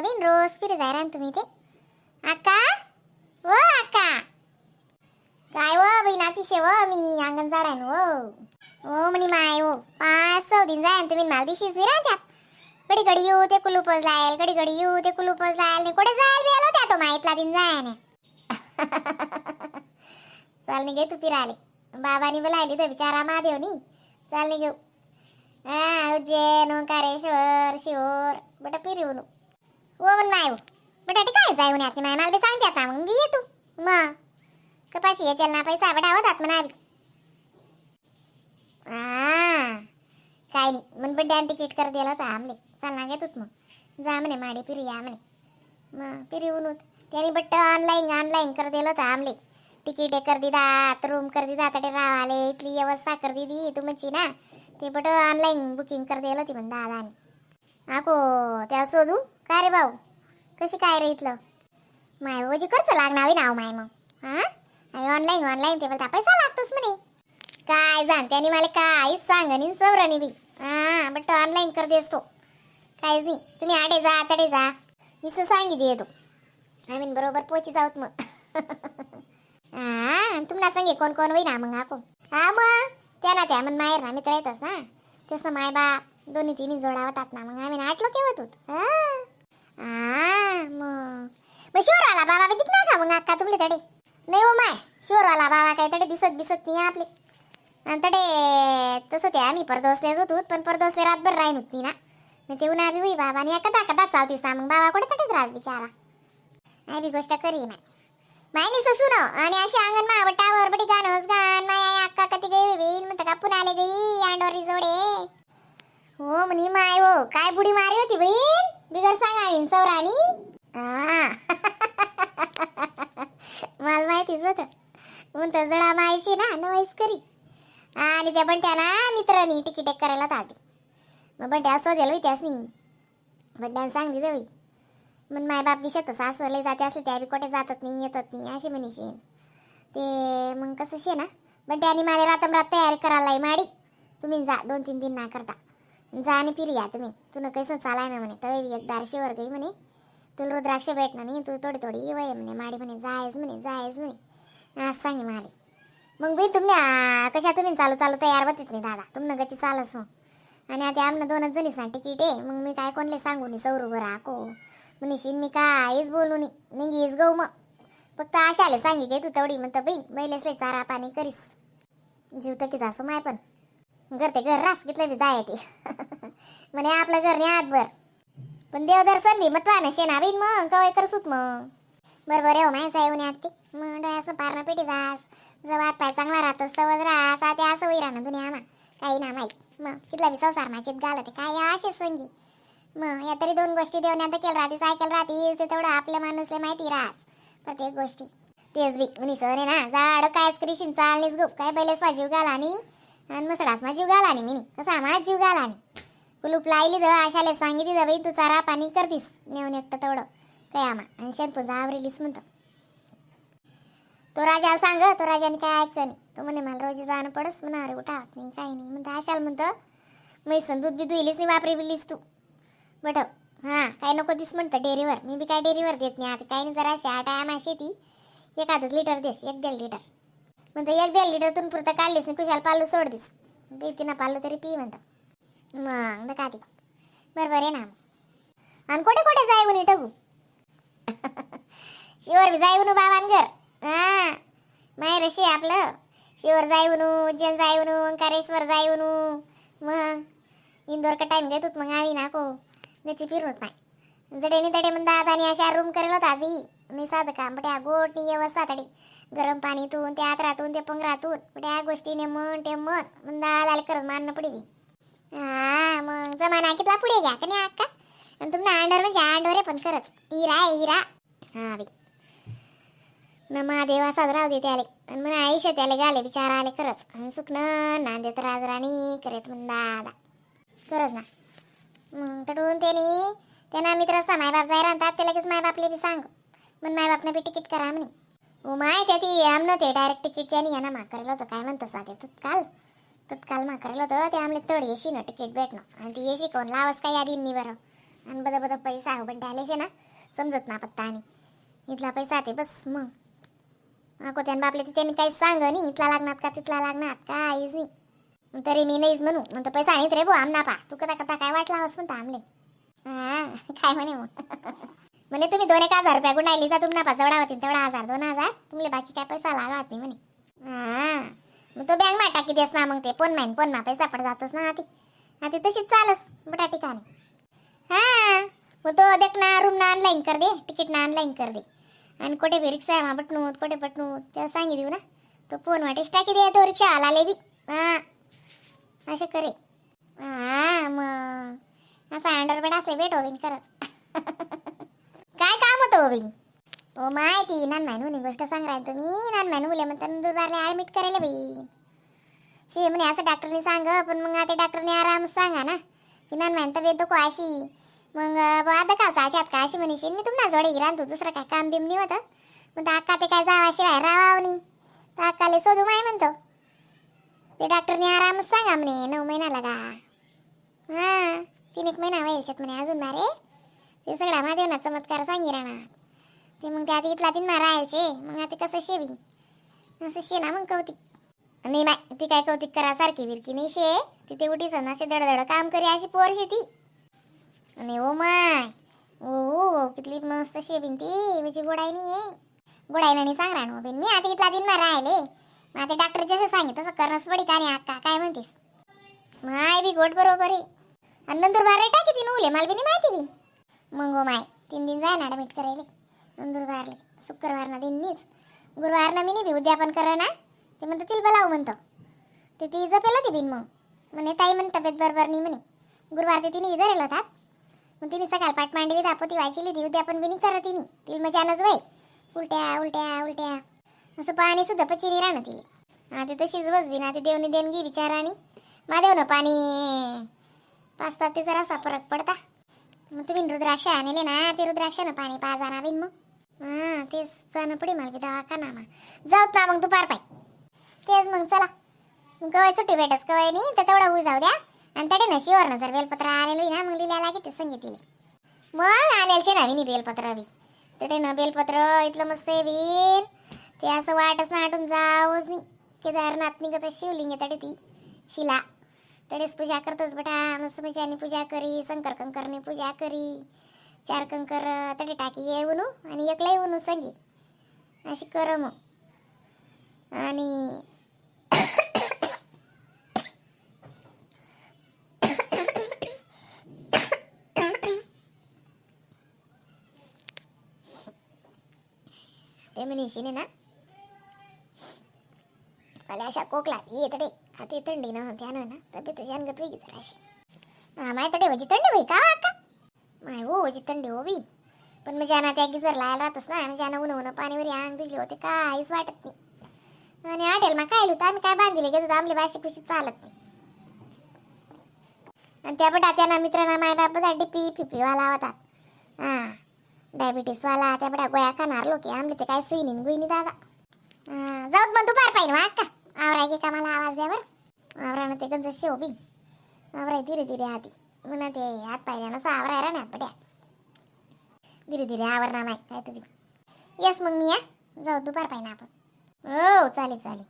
बिन रोज फिरे जाय रान तुम्ही ते. अक्का व अक्का, काय व बहीण अतिशय व मी अंगण झाडान हो. हो म्हणे माय हो, 5-6 दिन जाय तुम्ही मला दिशीच नाही राहत्यात. घडी घडी येऊ ते कुलूपच लायल, घडी घडी येऊ ते कुलूपच लायल. नाही कुठे जायला बी आलो त्या तो माहितला दिन जाय. चाल नि गे तू फिराले. बाबानी बोलायली तर बिचारा महादेवनी. चाल नि घेऊ. हा उज्जैन, ओंकारेश्वर, शिहोर बटा फिरवून हो म्हण माय हो. बटा काय जाय उन्हात माय मला बी सांगते आता मग बी ये तू मग कपाशी ये ना पैसा बटा होतात म्हणावी. हा काय नाही मन बड्ड्यान तिकीट कर दिला होता आमले. चाल ना घेत मग जा म्हणे माडी फिरी या म्हणे. मग फिरवून त्याने बट्ट ऑनलाईन ऑनलाईन कर दिलं होतं आमले. तिकीट हे कर दिदात, रूम कर दिदा, तडे रावाले इथली व्यवस्था कर दिदी तुमची ना. ते बट ऑनलाईन बुकिंग कर दिलं होती म्हण दादाने. आको त्याला शोधू का रे भाऊ? कशी काय रे इथलं माय ओजी खर्च लागणार नाव माय मग. हा ऑनलाईन ऑनलाईन ते बोलता पैसा लागतोच म्हणे. काय जाण त्याने मला काहीच सांगणी सवरानी बी. हा बट ऑनलाईन कर देस तो. काहीच नाही, तुम्ही आडे जा तडे जा नुसतं सांगितले येतो. I mean बरोबर पोची जाऊत मग. हा तुम्हाला सांगे कोण कोण होईना मग आको. हा मग त्या ना त्या मन माहेर ना मित्र येतच ना तसं माय बाप दोन्ही तिन्ही जोडा होतात ना. मग आम्ही आटलो केवत होत. हा हा मग मग शिवराला बाबा बी दिसणार का मग अक्का तुमले तडे? नाही हो माय, शिवराला बाबा काय तडे दिसत दिसत नाही आपले. आणि तडे तसं ते आम्ही परदोसलेच होतो पण परदोसले रातभर राहीन होती ना. मग ते उन्हा बी होई बाबा आणि कदा कदा चालतीस ना मग बाबा कुठे तटेच राहस बिचारा. नाही बी गोष्ट करी माय माय नुसतं सुनो आणि अशी अंगण मा बटावर बटी गाणं गाण. माय अक्का कधी गई होईल म्हणतं का पुन्हा आले गई अंडोरी जोडे. हो म्हणे माय हो, काय बुडी मारी होती बहीण बिगर सांगा सौराणी. हा मला माहितीच होतं म्हणतं जडा मायशी ना नवाईस करी. आणि त्या बंट्या ना मित्रांनी तिकीट एक करायला होता आधी. मग बंट्या शोधेल होई त्यासनी. बंट्यानं सांगली जाई मग माय बाप बी शेत सासरले लय जाते असले त्या बी कुठे जातत नाही येतत नाही अशी म्हणीशी ते. मग कसं शे ना बंट्यानी मला रातमरात तयारी करायला लाई माडी. तुम्ही जा 2-3 दिन ना करता जा आणि फिरी या तुम्ही. तुला कसं चालाय ना म्हणे तवे एक दारशीवर गई म्हणे तुला रुद्राक्ष भेटणार नाही तू थोडी थोडी वय म्हणे माडी म्हणे जायच म्हणे जायच म्हणे असं सांगे माले. मग बाई तुम्ही कशा तुम्ही चालू चालू तयार होतीच नाही दादा तुमनं गची चालस मग. आणि आता आमनं दोनच जणी सांग तिकीट आहे. मग मी काय कोणले सांगू नी सौरू बरं आको म्हणशीन मी काहीच बोलू नी निघीच गऊ. मग फक्त आशाले सांगी गे तू तेवढी म्हणतं बाई बैलेच लय चारा पाणी करीस जीव तर की जासो माय पण घर ते घर रास घेतलं बी जाय ते म्हणे आपलं घर नाही आतभर पण देवदर्शन बी मग शेणा बी मग कवाय करसूत मग. बरोबर आहे हो माय साहेब आत्ती. मग डोळ्यासं पारणं पेटी जास जवळ पाय चांगला राहतोस तवच राहस ते असं होई राहणं दुनिया मा काही ना माहीत. मग तिथला बी संसार माझीत घालत ते काय असे संगी. मग या तरी दोन गोष्टी देऊन आता केलं राहतीस ऐकायला राहतीस ते तेवढं आपल्या माणूसले माहिती राहस प्रत्येक गोष्टी. तेच बी म्हणी सर आहे ना झाड कायच करीशीन चाललीस गो काय बैलेस जीव घाला आणि आणि मसडास मा जीव घाला आणि मिनी कसा माझ जीव घाला आणि कुलूप लायली तर आशाले सांगितली तर बाई तू चारा पाणी करतीस नेऊन एकटं तेवढं काय आमा आणि शेणपूजा आवरेलीस म्हणतो. तो राजाला सांग तो राजाने काय ऐकलं नाही. तो म्हणे मला रोज जाणं पडस म्हणा अरे उठावत नाही काही नाही म्हणतं आशाला म्हणतं मैसन दूध बी धुईलीस नाही वापरी बिलीस तू बट हां काय नको दिस म्हणतं डेअरीवर. मी बी काय डेअरीवर देत नाही आता काही नाही जरा अशा टायमा शेती एखादंच लिटर देस 1-1.5 लिटर म्हणतं 1-1.5 लिटर तुन पुरतं काढलीस नाही कुशाल पालू सोड दिस देते ना पालू तरी पी म्हणतं मग का ती बरोबर आहे ना. आणि कुठे कुठे जाय म्हणे टगू शिवर बी जाय म्हणू बाबांगर. हा माहेर अशी आपलं शिवर जाय म्हणू उज्जैन जाय म्हणू ओंकारेश्वर जाय म्हणू मग इंदोर का टाइम घेत मग आम्ही नाको गची फिरवत नाही जडेनी तडे म्हणतात. आणि अशा रूम करेल होता आधी मी साधं काम बट्या गोट व्यवस्था तडे गरम पाणीतून त्या आतरातून ते पंगरातून बट्या गोष्टीने मन ते मन म्हणतात आले खरंच मानणं पडली. हा मग जमाना कितला पुढे घ्या का नाही अक्का. आणि तुमचा अंडोर म्हणजे अंडोर आहे पण खरंच इरा आहे इरा. हा बाई न महादेवा साजरा दे त्याले आणि म्हणा आयुष्य त्याले गाले बिचारा आले खरंच आणि सुकणं नांदेत राजराणी करेत म्हण दादा खरंच ना. मग तडून त्यांनी त्यांना मित्र असता मायबाप जाय राहतात ते लगेच मायबापले बी सांग मग मायबापनं बी तिकीट करा म्हणे. ओ my त्या ती आमनं ते डायरेक्ट तिकीट त्यांनी यांना मा करायला होतं काय म्हणतं सा ते तत्काल तत्काल मा करायला होतं ते आमले तड येशी ना तिकीट भेटणं आणि ती येशी कोण लावस काय यादी नाही बरं. आणि बद बद पैसा हो बंट्या आले ना समजत ना पत्ता आणि इथला पैसा ते बस मग नको त्यान बापले ते त्यांनी काहीच सांग नाही इथला लागणार का तिथला लागणार काहीच नाही. मग तरी मी नाहीच म्हणू म्हणतो पैसा नाहीत रे बो आमना पा तू कदा कदा काय वाटला हवस म्हणता आमले. हा काय म्हणे मग म्हणे तुम्ही 2-1 हजार रुपया गुंडायली जा तुम्हाला पा जेवढा होतील तेवढा 1000 2000 तुमले बाकी काय पैसा लागत नाही म्हणे. हा मग तो बँक मा टाकी देस ना मग ते फोन माईन फोन मा पैसा पड जातच ना ती हा ती तशीच चालस बटा ठिकाणी. हा मग तो देख ना रूम ना ऑनलाईन कर दे तिकीट ना ऑनलाईन कर दे आणि कोठे बी रिक्षा मा बटनूत कोठे बटनूत त्याला सांगी देऊ ना तो फोन वाटेस टाकी दे तो रिक्षा आला बी. हा असे करे. हा मग असं अंडरबेड असले भेट होईन खरंच. काय काम होतं हो बाई? ओ my ती नान मायनू गोष्ट सांग तुम्ही नान मायनू मुले म्हणता नंदुरबारला ऍडमिट करायला बाई शे म्हणे असं डॉक्टरने सांग पण मग आता डॉक्टरने आराम सांगा ना की नान मायन तब्येत दुखो अशी मग आता का चाच्यात का अशी म्हणे मी तुम्हाला जोडे गिरान तू दुसरं काय काम बिम नाही होतं मग अक्का ते काय जावा शिवाय राहावं नाही तर अक्काले शोधू माय म्हणतो ते डॉक्टरने आरामच सांगा म्हणे 9 महिना लगा. हां 3-1 महिना व्हायच्यात म्हणे अजून बारे ते सगळा महादेवना चमत्कार सांगी राहणार ते मग ते आता इथला तीन मा राहायचे मग आता कसं शेवी असं शे ना मग कौतिक नाही माय ती काय कौतिक करा सारखी विरकी नाही शे तिथे उठी सण असे दडदड काम करी अशी पोर शे ती. आणि ओ my ओ हो कितली मस्त शेबीन ती म्हणजे गोडाई नाही आहे गोडाई नाही सांग राहणार बिन मी आता इथला दिन मा राहिले मग आता डॉक्टर जसं सांगितलं तसं करणंच पडी का नाही अक्का काय म्हणतेस माय बी गोड बरोबर आहे. आणि नंदुरबार टाकी ती उले मला बी नाही माहिती बी मग हो माय 3 दिन जाय ना ॲडमिट करायला नंदुरबारले शुक्रवार ना दिननीच गुरुवार ना मी नाही बी उद्या पण करा ना ते म्हणतो तिला बोलावं म्हणतो ते ती जपेल होती बिन मग म्हणे ताई म्हणे तब्येत बरोबर नाही म्हणे गुरुवार ते तिने धरेल होतात मग तिने सकाळ पाठ मांडली दापोती वाचली ती उद्या पण बी नाही करत तिने तिला मजानच वय उलट्या उलट्या उलट्या असं पाणी सुद्धा पचिरी राहणं तिले. हा ते तशीच बसवी ना ते देवनी देणगी बिचारानी महादेव ना पाणी पाचतात ते जरासा फरक पडता मग तुम्ही रुद्राक्ष आणले ना ते रुद्राक्ष ना पाणी पाजा ना बिन मग. हां तेच जाणं पडे मला बी दवाखाना मा जाऊत ना मग दुपार पाय तेच मग चला मग कवाय सुट्टी भेटस कवाय नाही तर तेवढा होऊ जाऊ द्या आणि तडे ना शिवर ना जर बेलपत्र आणेल ना मग लिहिला लागे ते संगीत मग आणायचे ना मी बेलपत्र बी तडे ना बेलपत्र इथलं मस्त आहे बीन ते असं वाटच ना आटून जावंच नाही केदारनाथ निघत शिवलिंग आहे तडे ती शिला तडेच पूजा करतोच बटा मस्त मजाने पूजा करी शंकर कंकरने पूजा करी 4 कंकर तडे टाकी येऊन आणि एकला येऊन संगी अशी कर मग. आणि ते म्हणीशी ना मला अशा कोकला येत रे आता थंडी ना त्यानं ना तब्येत अनगत वेगळी जराशी. हा माय तडे म्हणजे थंडी होई का का माय हो म्हणजे थंडी हो बी पण म्हणजे ना त्या गिजर लायला राहतच ना म्हणजे ना ऊन ऊन पाणीवर अंग दिली होते काहीच वाटत नाही. आणि आटेल मग काय होतं आम्ही काय बांधले गेलो आमले बाशी खुशी चालत नाही. आणि त्या बटा त्यांना मित्रांना माय बाप बघा डीपी फिपीवाला होतात हां डायबिटीसवाला त्या बटा गोळ्या खाणार लोक आमले ते काय सुईनी गुईनी दादा. जाऊत मग दुपार पाहिजे वा का आवराय की का मला आवाज द्या बरं आवरा ना ते गंज शेव बी आवराय धीरे धीरे आधी म्हणा ते हात पाहिजे नसं आवराय रा ना पट्या धीरे धीरे आवरणार नाही काय तुम्ही येस मग मी या जाऊ दुपार पाहिजे आपण. हो चालेल चालेल.